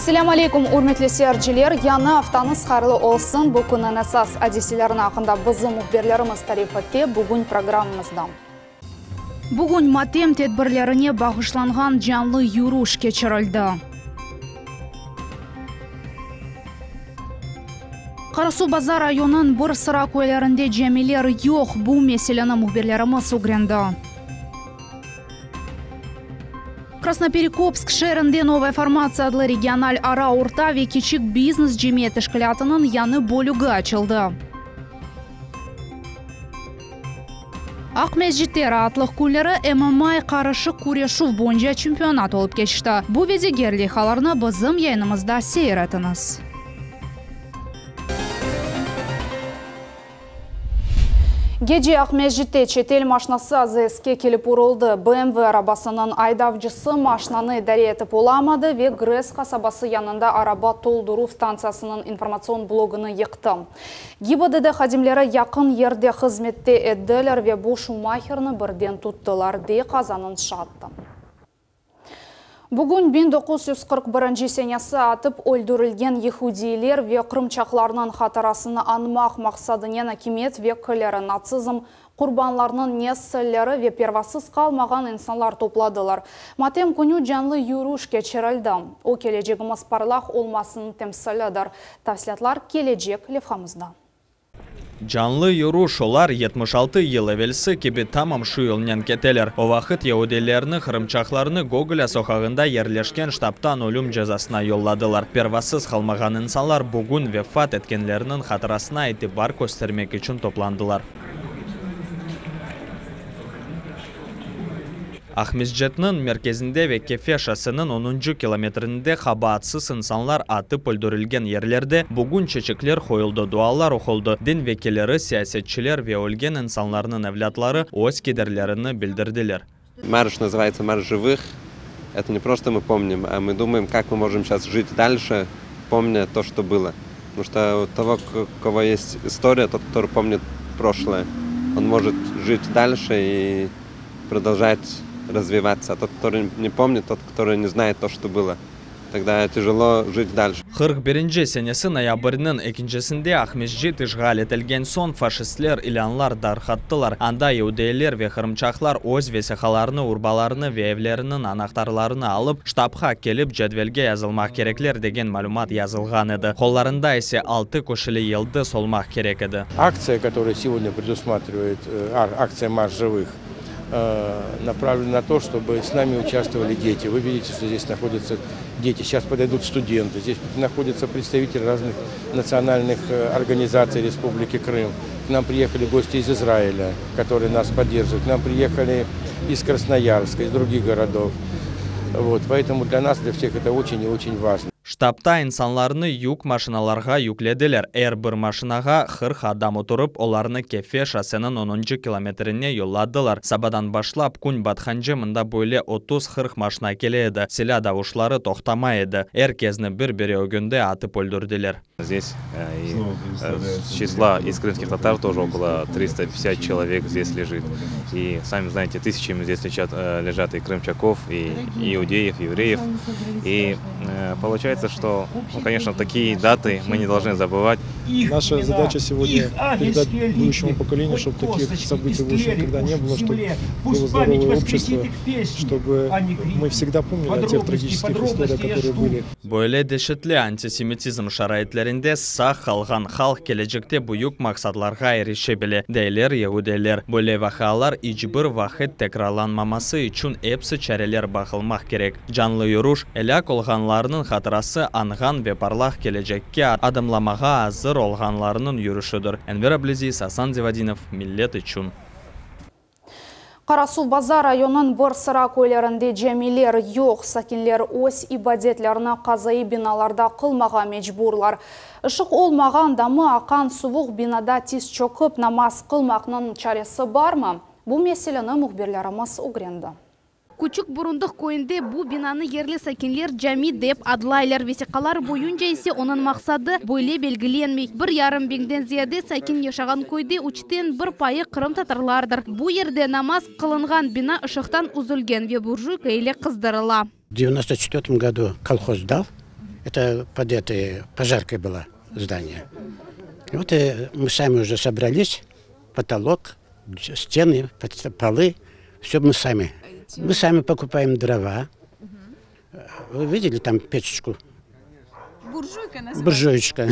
Selâm aleykum, ürmetli seyirciler! Yañı aftañız hayırlı olsun! Bu künniñ esas adiselerini aqqında bizim mühbirlerimiz tarif ete bugün programmamızda. Bugün matem tedbirlerine bağışlanğan canlı yürüş keçirildi. Qarasuvbazar rayonınıñ bir sıra köylerinde camiler yoq, bu meseleni mühbirlerimiz ögrendi. Krasnoperekopsk şeerinde Novaya formatsiya adlı regional ara, orta ve kiçik biznes cemiyet teşkilâtınıñ yañı bölügi açıldı. Aqmescitte raatlıq künleri MMA qarışıq küreşüv boyunca çempionat olıp keçti. Bu ve diger leyhalarnı bizim yayınımızda seyir etiñiz. Gece Aqmescitte çetel maşnası AZSke kelip uruldı. BMW arabasınıñ aydavcısı maşnanı idare etip olamadı ve GRES qasabası yanında araba tolduruv stantsiyasınıñ informatsion blogını yıqtı. GİBDD hadimleri yaqın yerde hızmette ediler ve bu Şumaherni birden tuttılar, dey qazanıñ şaatı. Bugün 1941 senesi atıp öldürilgen yehudiyler ve qırımçaqlarnıñ hatırasını añmaq maqsadınen akimiyet vekilleri, natsizm qurbanlarınıñ nesilleri ve pervasız qalmağan insanlar topladılar. Matem künü canlı yürüş keçirildi. O, kelecegimiz parlaq olmasınıñ temsilidir. Tafsilâtlar kelecek levhamızda. Canlı yürüş, olar 76 yıl evelsi kibi tamam şu yolnen keteler. O vaqıt yeudiylerni, qırımçaqlarnı Gogolâ soqağında yerleşken ştabtan ölüm cezasına yolladılar. Pervasız qalmağan insanlar bugün vefat etkenlerniñ hatırasına itibar köstermek içün toplandılar. Aqmescitniñ merkezinde ve Kefe şosseniñ onuncı kilometrinde qabaatsız insanlar atıp öldürilgen yerlerde bugün çeçekler qoyuldı, dualar oquldı, din vekilleri, siyasetçiler ve ölgen insanlarnıñ evlâtları öz kederlerini bildirdiler. Marş называется Марш живых. Это не просто мы помним, а мы думаем, как мы можем сейчас жить дальше, помня то, что было. Потому что у того, у кого есть история, тот, который помнит прошлое, он может жить дальше и продолжать развиваться. А тот, который не помнит, тот, который не знает то, что было, тогда тяжело жить дальше. 41 senesi noyabrniñ ekincisinde Aqmescit işğal etilgen soñ faşistler ilânlar darqattılar, anda yeudiyler ve qırımçaqlar öz vesiqalarını, urbalarını ve evleriniñ anahtarlarını alıp, ştabqa kelip cedvelge yazılmaq kerekler degen malümat yazılğan edi. Qollarında ise altı köşeli yıldız olmaq kerek edi. Aktsiya, которая сегодня предусматривает, акция Марш живых, направлена на то, чтобы с нами участвовали дети. Вы видите, что здесь находятся дети, сейчас подойдут студенты, здесь находятся представители разных национальных организаций Республики Крым. К нам приехали гости из Израиля, которые нас поддерживают. К нам приехали из Красноярска, из других городов. Вот, поэтому для нас, для всех это очень и очень важно. Ştabta insanlarnı yük maşinalarğa yüklediler. Er bir maşinağa 40 adam oturıp, olarnı Kefe şosseniñ onuncı kilometrine yolladılar. Sabadan başlap kün batqance mında böyle 30-40 maşina kele edi. Silâ davuşları toqtamay edi. Er kesni bir-biri ögünde atıp öldürdiler. Здесь и с числа из крымских татар тоже около 350 человек здесь лежит. И, сами знаете, тысячами здесь лежат, лежат и крымчаков, и иудеев, евреев. И получается, что, ну, конечно, такие даты мы не должны забывать. Наша задача сегодня передать будущему поколению, чтобы таких событий больше никогда не было, чтобы было здоровое общество, чтобы мы всегда помнили о тех трагических историях, которые были. Böyle deşetli antisemitizm şaraitlerinde sağ qalğan halq kelecekte büyük maqsatlarğa irişe bile, deyler yeudiyler. Böyle vaqialar iç bir vaqıt tekrarlanmaması içün episi çareler baqılmaq kerek. Canlı yürüş, elâk olğanlarnıñ hatırası añğan ve parlaq kelecekke adımlamağa azır olğanlarnıñ yürüşidir. Enver Ablâziz, Asan Zivadinov, Millet içün. Qarasuvbazar rayonınıñ bir sıra köylerinde camiler yoq, sakinler öz ibadetlerini qazaiy binalarda qılmağa mecburlar. Işıq olmağan, damı aqqan suvuq binada tiz çökip namaz qılmaqnıñ çaresi barmı? Bu meseleni mühbirlerimiz ögrendi. Küçük Burundıq köyünde bu binanı yerli sakinler cami dep adlaylar. Vesiqalar boyunca ise onıñ maqsadı böyle belgilenmey. 1,5 biñden ziyade sakin yaşağan köyde üçten bir payı qırımtatarlardır. Bu yerde namaz qılınğan bina ışıqtan üzülgen ve burjuyka ile qızdırıla. В 94 году колхоз дал. Это под этой пожаркой было здание. И вот э, мы сами уже собрались, потолок, стены, полы, все мы сами. Мы сами покупаем дрова. Вы видели там печечку? Буржуйка называется. Буржуечка.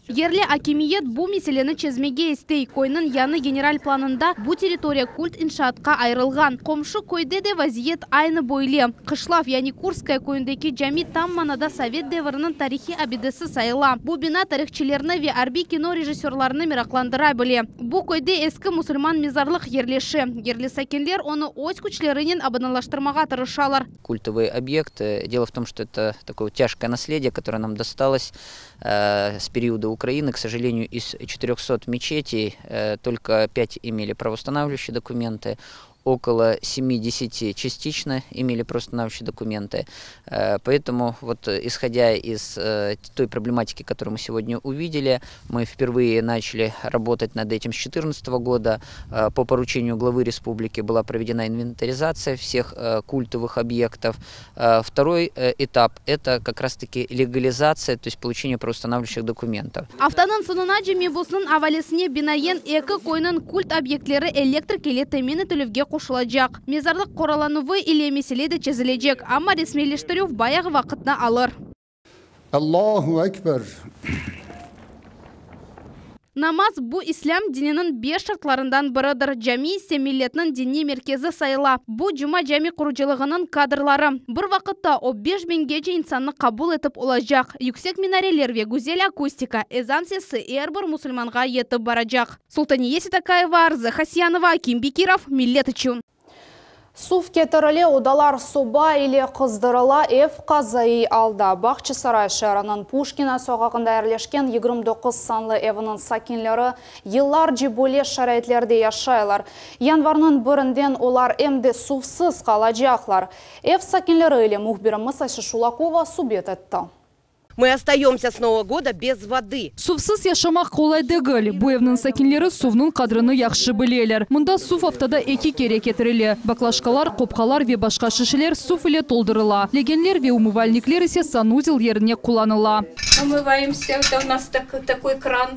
Yerli akimiyet bu meseleni çezmege istey. Köyniñ yañı general planında bu territoriya kult inşaatqa ayırılğan. Qomşu köyde de vaziyet aynı böyle. Qışlav, yani Kurskaya köyündeki cami tam manada sovet deviriniñ tarihiy abidesi sayıla. Bu bina tarihçilerni ve arbiy kino rejissörlarını meraqlandıra bile. Bu köyde eski musulman mezarlıq yerleşe. Yerli sakinler onı öz küçlerinen abadanlaştırmağa tırışalar. Культовые объекты. Дело в том, что это такое тяжкое наследие, которое нам досталось э, с периода Украины. К сожалению, из 400 мечетей э, только 5 имели правоустанавливающие документы около 70 частично имели правоустанавливающие документы. Э, поэтому, вот, исходя из э, той проблематики, которую мы сегодня увидели, мы впервые начали работать над этим с 2014 года. Э, по поручению главы республики была проведена инвентаризация всех культовых объектов. Второй этап – это как раз-таки легализация, то есть получение правоустанавливающих документов. Aftanıñ soñunace mebusnıñ avalesine binaen eki köyniñ kult obyektleri elektrik ile temin etilüvge qoşulacaq. Mezarlıq qoralanuvı ile mesele de çezilecek, amma resmiyleştirüv bayağı vaqıtnı alır. Allahu Ekber. Namaz bu islâm dininiñ beş şartlarından biridir. Cami ise milletniñ diniy merkezi sayıla. Bu Cuma Cami qurucılığınıñ kadrları. Bir vaqıtta o beş biñgece insannı qabul etip olacaq. Yüksek minareler ve güzel akustika, ezan sesi er bir musulmanğa yetip baracaq. Sultaniye Sitakaeva, Arzı Hasyanova, Akim Bekirov, Millet içün. Suv ketirile, odalar soba ile qızdırıla, ev qazaiy alda. Bağçasaray şeeriniñ Puşkina soqağında yerleşken 29 sanlı eviniñ sakinleri yıllarca böyle şaraitlerde yaşaylar. Yanvarniñ birinden olar em de suvsız qalacaqlar. Ev sakinleri ile mühbirimiz Ayşe Şulakova subet etti. Мы остаемся с Нового года без воды. Suvsız yaşamaq qolay degil. Bu evniñ sakinleri suvnıñ qadrini yahşı bileler. Mında suv aftada eki kere ketirile. Baklaşkalar, qopqalar ve başqa şişeler suv ile toldurıla. Legenler ve umıvalnikler ise sanuzel yerine qullanıla. Умываемся. Это у нас так, такой кран.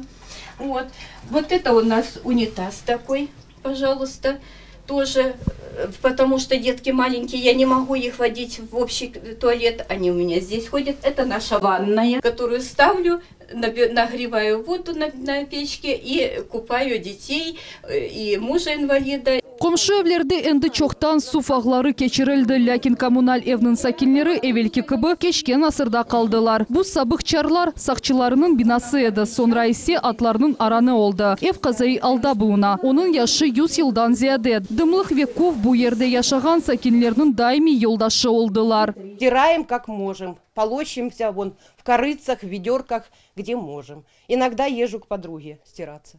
Вот. Вот это у нас унитаз такой, пожалуйста, тоже, э, потому что детки маленькие, я не могу их водить в общий туалет, они у меня здесь ходят. Это наша ванная, которую ставлю, нагреваю воду на, на печке и купаю детей э, и мужа инвалида. Qomşu evlerde endi çoqtan suv ağları keçirildi, lâkin kommunal evniñ sakinleri evelki kibi keçken asırda qaldılar. Bu sabıq çarlar saqçılarınıñ binası edi, soñra ise atlarnıñ aranı oldı. Ev qazaiy alda buluna. Onıñ yaşı 100 yıldan ziyade. Dımlıq ve küf bu yerde yaşağan sakinlerniñ daimiy yoldaşı oldılar. Стираем как можем, полощемся вон в корытцах, в ведерках, где можем. Иногда езжу к подруге стираться.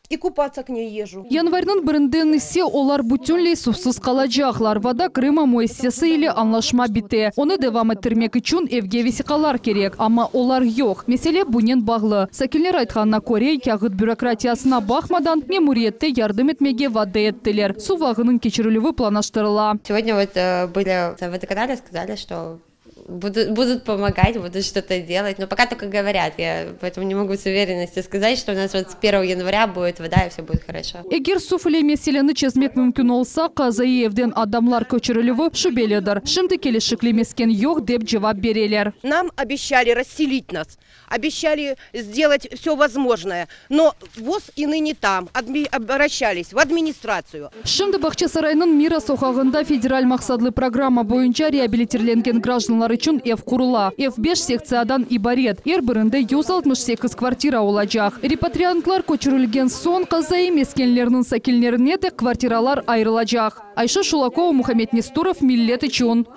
И купаться к ней езжу. Yanvarniñ birinden ise olar bütünley suvsız qalacaqlar. Voda Krıma müessisesi ile añlaşma bite. Onı devam ettirmek içün evge vesiqalar kerek, amma olar yoq. Mesele bunen bağlı. Sakinler aytqanına köre, kâğıt bürokratiyasına baqmadan memuriyette yardım etmege vade ettiler. Suv ağınıñ keçirilüvi planlaştırıla. Сегодня вот э, были в водоканале, сказали, что будут, будут помогать, будут что-то делать, но пока только говорят, я поэтому не могу с уверенностью сказать, что у нас вот с 1 января будет вода и все будет хорошо. Eger suv ile meseleni çezmek mümkün olsa, qazaiy evden adamlar köçürilüvi şübelidir. Şimdi kelişikli mesken yoq dep cevap bereler. Нам обещали расселить нас, обещали сделать все возможное, но воз и ныне там. Адми- Обращались в администрацию. Şimdi Bağçasaraynıñ Mira soqağında federal maqsatlı programma boyunca reabilitirlengen grajdanlar içün ev qurula. Ev 5 sektsiyadan ibaret. Er birinde 168 kvartira olacaq. Repatriantlar köçürilgen soñ qazaiy meskenlerniñ sakinlerine de kvartiralar ayırılacaq. Ayşe Şulakova, Muhammed Nesturov, Millet içün.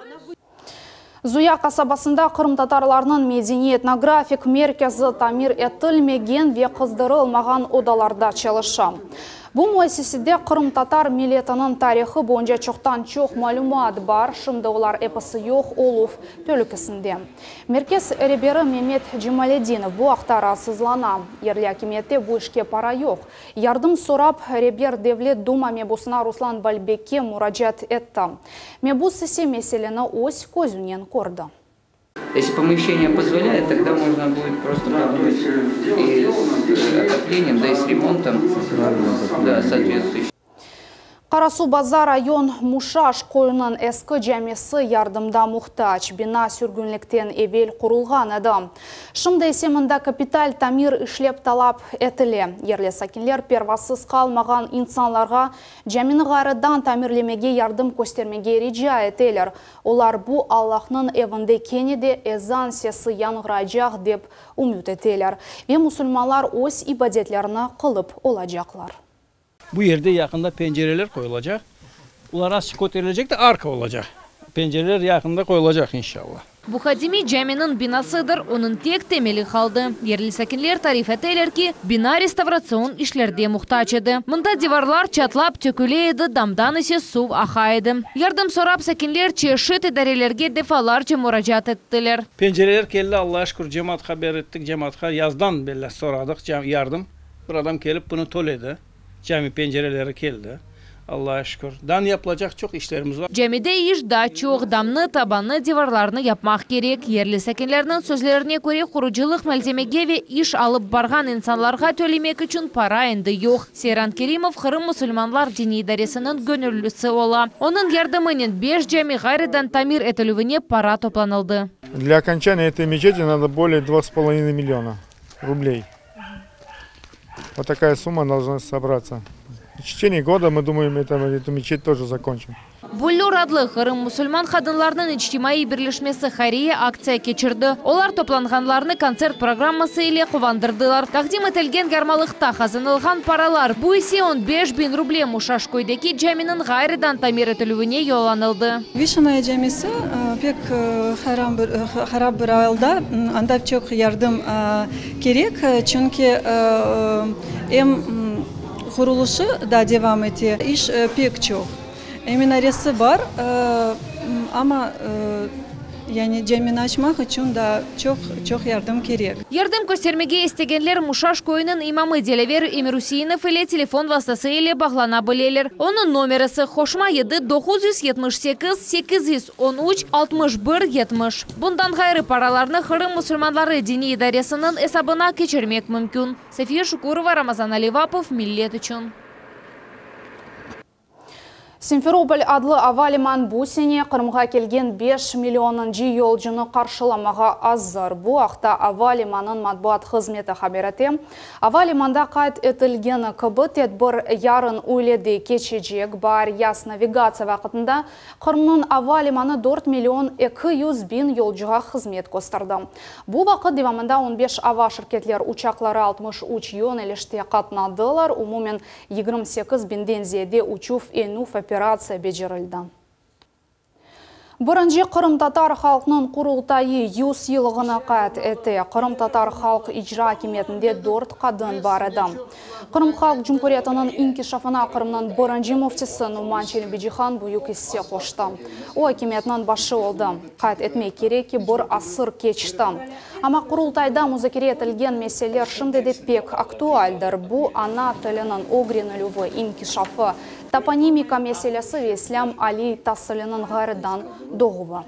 Zuya qasabasında qırımtatarlarnıñ medeniy etnografik merkezi tamir etilmegen ve qızdırılmağan odalarda çalışa. Bu müessisede qırımtatar milletiniñ tarihı boyunca çoqtan çoq malümat bar. Şimdi olar episi yoq oluv telükesinde. Merkez reberi Mehmet Cemaledinov bu aqta raatsızlana. Yerli akimiyette bu işke para yoq. Yardım sorap reber Devlet Duma mebusına Ruslan Balbekke muracaat etti. Mebus ise meseleni öz közünen kördi. Если помещение позволяет, тогда можно будет просто подумать и с отоплением, да и с ремонтом, да, соответствующим. Qarasuvbazar rayon Muşaş köyüniñ eski camisi yardımğa muhtac. Bina sürgünlikten evel qurulğan edi. Şimdi ise mında kapital tamir işleri talap etile. Yerli sakinler pervasız qalmağan insanlarğa camini ğayrıdan tamirlemege yardım köstermege rica eteler. Olar bu Allahnıñ evinde kene de ezan sesi yañğıraycaq dep ümüt eteler. Ve musulmanlar öz ibadetlerini qılıp olacaqlar. Bu yerde yaqında pencereler qoyulacaq. Olar azçıq köterilecek de arka olacaq. Pencereler yaqında qoyulacaq inşallah. Bu qadimiy caminiñ binasıdır, onıñ tek temeli qaldı. Yerli sakinler tarif eteler ki, bina restavratsion işlerge muhtac edi. Mında divarlar çatlap töküle edi, damdan ise suv aqa edi. Yardım sorap sakinler çeşit idarelerge defalarca muracaat ettiler. Pencereler keldi, Allağa şükür, cemaatqa haber ettik, cemaatqa yazdan berli soradıq yardım. Bir adam kelip bunı töledi. Cami pencereleri keldi, Allağa şükür. Daa yapılacaq çoq işlerimiz bar. Camide iş daa çoq, damnı, tabannı, divarlarnı yapmaq kerek. Yerli sakinlerniñ sözlerine köre, qurucılıq malzemege ve iş alıp barğan insanlarğa tölemek içün para endi yoq. Seyran Kerimov Qırım musulmanlar diniy idaresiniñ göñüllisi ola. Onıñ yardımınen beş cami ğayrıdan tamir etilüvine para toplanıldı. Для окончания этой мечети надо более 2,5 миллиона рублей. Вот такая сумма должна собраться. В течение года, мы думаем, это, эту мечеть тоже закончим. Büllür adlı Qırım musulman qadınlarınıñ içtimaiy birleşmesi hayriye aktsiya keçirdi. Olar toplanğanlarnı kontsert programması ile quvandırdılar. Taqdim etilgen yarmalıqta qazanılğan paralar, bu ise 15 biñ ruble Muşaş köydeki caminiñ ğayrıdan tamir etilüvine yollanıldı. Vişenaya camisi pek haram bir, harap bir alda, anda çoq yardım kerek, çünki em qurulışı da devam ete, iş pek çoq. Minaresi bar, amma yani camini açmaq içün da çoq çoq yardım kerek. Yardım köstermege istegenler Muşaş köyüniñ imamı Dilâver Emiruseinov ile telefon vastası ile bağlana bileler. Onıñ nomerası qoşma 7 978 813 61 70. Bundan ğayrı paralarnı Qırım musulmanları diniy idaresiniñ esabına keçirmek mümkün. Safiye Şukurova, Ramazan Alivapov, Millet içün. Simferopol adlı ava limanı bu sene Qırımğa kelgen 5 millionıncı yolcunı qarşılamağa azır. Bu aqta ava limanınıñ matbuat hızmeti haber ete. Ava limanında qayd etilgeni kibi tedbir yarın üylede keçecek. Baar yaz navigatsiya vaqtında Qırımnıñ ava limanı 4 million 200 biñ yolcuğa hızmet kösterdi. Bu vaqıt devamında 15 ava şirketler uçaqları 63 yönelişte qatnadılar. Umumen 28 biñden ziyade uçuv enüv operatsiya becerildi. Birinci Qırımtatar halqınıñ Qurultayı 100 yıllığını qayd ete. Qırımtatar halq icra akimiyetinde 4 qadın bar edi. Qırım Halq Cumhuriyetiniñ inkişafına Qırımnıñ birinci müftisi Numan Çelebicihan büyük isse qoştı. O akimiyetniñ başı oldı. Qayd etmek kerek ki, bir asır keçti. Amma Qurultayda muzakere etilgen meseleler şimdi de pek aktualdir. Bu ana tiliniñ ögrenilüvi, inkişafı, toponimika meselesi ve İslâm aliy tasiliniñ ğayrıdan doğuvı.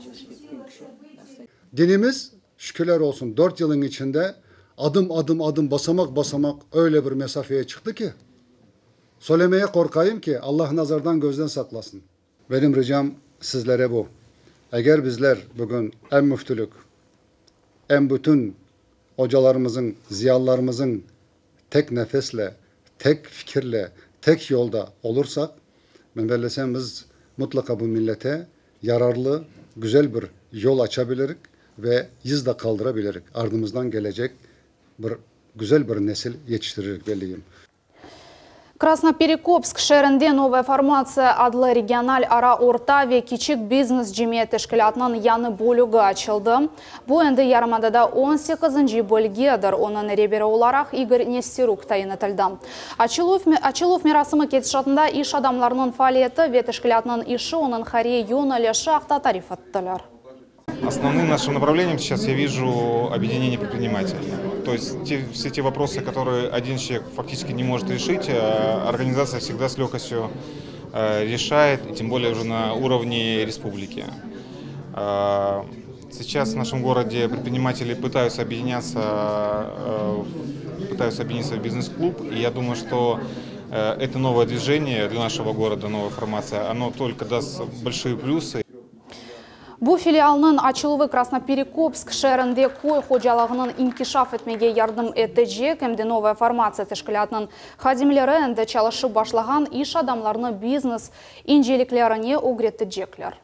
Dinimiz, şükürler olsun, dört yılın içinde adım adım adım basamaq basamaq öyle bir mesafeye çıqtı ki, söylemeye qorqayım ki, Allah nazardan közden saqlasın. Benim ricam sizlere bu, eger bizler bugün em müftülük, em bütün ocalarımızıñ, ziyalılarımızıñ tek nefesle, tek fikirle, tek yolda olursaq, men bellesem biz mutlaqa bu millete yararlı, güzel bir yol aça bilirik ve iz da qaldıra bilirik, ardımızdan kelecek bir güzel bir nesil yetiştiririk belleyim. Krasnoperekopsk şeerinde Novaya formatsiya adlı regional ara orta ve kiçik biznes cemiyet teşkilâtınıñ yañı bölügi açıldı. Bu endi yarımadada 18. bölgedir. Onıñ reberi olaraq İgor Nesteruk tayin etildi. Açıluv, açıluv merasimi ketişatında iş adamlarınıñ faaliyeti ve teşkilâtınıñ işi onıñ hayriye yönelişi aqta tarif ettiler. Основным нашим направлением сейчас я вижу объединение предпринимателей. То есть те, все те вопросы, которые один человек фактически не может решить, э, организация всегда с легкостью э, решает, и тем более уже на уровне республики. Э,. Сейчас в нашем городе предприниматели пытаются объединяться, пытаются объединиться в бизнес-клуб. И я думаю, что это новое движение для нашего города, новая формация, оно только даст большие плюсы. Bu filialnıñ açıluvı Krasnoperekopsk şeerinde köy hocalığınıñ inkişaf etmege yardım etecek, em de Novaya formatsiya teşkilâtınıñ hadimleri endi çalışıp başlağan iş adamlarını biznes inceliklerine ögretecekler.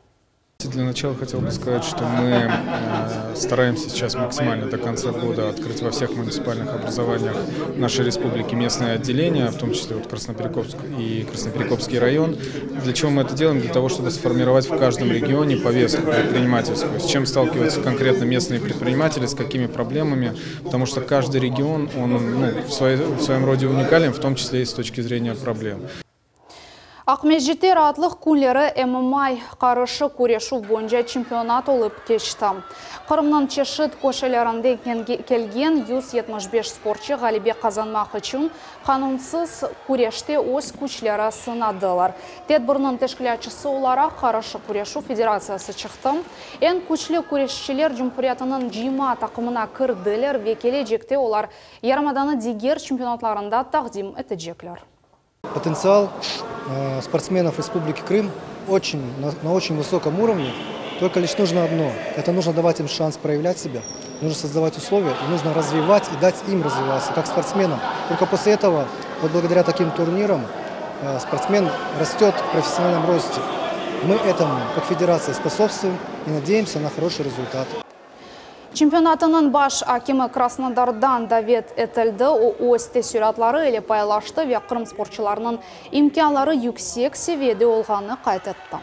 Для начала хотел бы сказать, что мы э, стараемся сейчас максимально до конца года открыть во всех муниципальных образованиях нашей республики местные отделения, в том числе вот Красноперекопск и Красноперекопский район. Для чего мы это делаем? Для того, чтобы сформировать в каждом регионе повестку предпринимательскую, с чем сталкиваются конкретно местные предприниматели, с какими проблемами, потому что каждый регион, он ну, в, своей, в своем роде уникален, в том числе и с точки зрения проблем. Aqmescitte raatlıq künleri MMA qarışıq küreşüv boyunca çempionat olıp keçti. Qırımnıñ çeşit köşelerinden kelgen 175 sportçı ğalebe qazanmaq içün qanunsız küreşte öz küçleri sınadılar. Tedbirniñ teşkilâtçısı olaraq Qarışıq küreşüv federatsiyası çıqtı. Eñ küçlü küreşçiler cumhuriyetiniñ cıyma taqımına kirdiler ve kelecekte olar yarımadanı diger çempionatlarında taqdim etecekler. Потенциал э, спортсменов Республики Крым очень, на, на очень высоком уровне. Только лишь нужно одно. Это нужно давать им шанс проявлять себя, нужно создавать условия, и нужно развивать и дать им развиваться, как спортсменам. Только после этого, вот благодаря таким турнирам, э, спортсмен растет в профессиональном росте. Мы этому, как федерация, способствуем и надеемся на хороший результат. Çempionatınıñ baş akemi Krasnodardan davet etildi. O, öz teessüratları ile paylaştı ve Qırım sportçularınıñ imkânları yüksek seviyede olğanını qayd etti.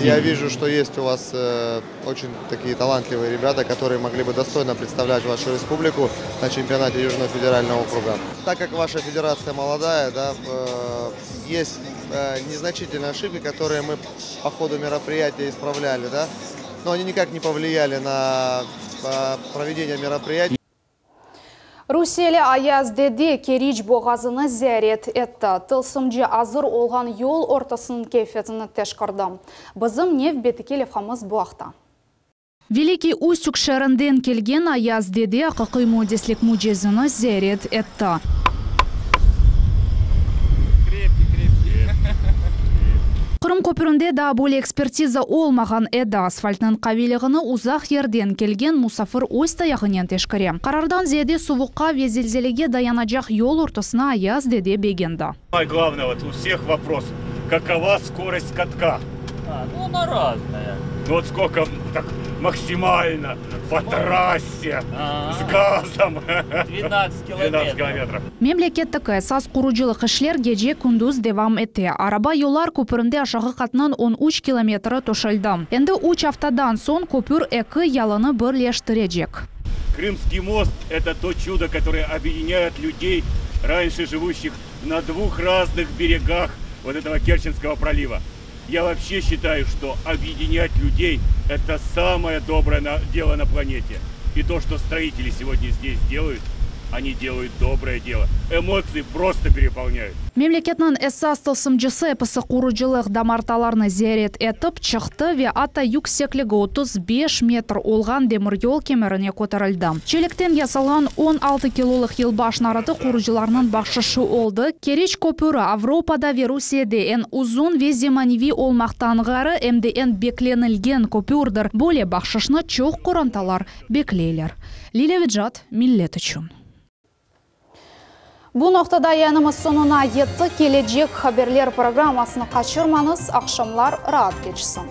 Я вижу, что есть у вас э, очень такие талантливые ребята, которые могли бы достойно представлять вашу республику на чемпионате Южного федерального округа. Так как ваша федерация молодая, да, э, есть э, незначительные ошибки, которые мы по ходу мероприятия исправляли, да, но они никак не повлияли на проведение мероприятий. Rusiyeli Ayaz Dede Keriç boğazını ziyaret etti. Tılsımcı azır olğan yol ortasınıñ keyfiyetini teşkerdi. Bizim nevbetteki levhamız bu aqta. Velikiy Ustük şeerinden kelgen Ayaz Dede aqiqiy müendislik mücizeni ziyaret etti. Qırım köpürinde daa böyle ekspertiza olmağan edi. Asfaltnıñ qaviyligini uzaq yerden kelgen musafir öz tayağınen teşkere. Qarardan ziyade suvuqqa ve zelzelege dayanacaq yol ortasını Ayaz dede begendi. Самое главное, вот у всех вопрос, какова скорость катка? А, ну она разная. Ну вот сколько так максимально по трассе с газом? 12 километров. 12 километров. Memleketteki esas qurucılıq işler gece-kündüz devam ete. Araba yollar köpürinde aşağı qatnıñ 13 kilometri töşeldi. Endi üç aftadan soñ köpür eki yalını birleştirecek. Крымский мост – это то чудо, которое объединяет людей, раньше живущих на двух разных берегах вот этого Керченского пролива. Я вообще считаю, что объединять людей – это самое доброе дело на планете. И то, что строители сегодня здесь делают, они делают доброе дело. Эмоции просто переполняют. Memleketniñ esas tılsımcısı episi qurucılıq damartalarını ziyaret etip çıqtı ve atta yüksekligi 35 metr olğan demiryol kemerine köterildi. Çelikten yasalğan 16 kilolıq yılbaş narıtı qurucılarnıñ bahşışı oldı. Keriç köpüri Avropada ve Rusiyede eñ uzun ve zemaneviy olmaqtan ğayrı em de eñ beklenilgen köpürdir. Böyle bahşışnı çoq qorantalar bekleyler. Lilâ Vecat, Millet içün. Bu noqtada yayınımız soñuna yetti. Kelecek haberler programmasını qaçırmañız. Aqşamlar raat keçsin.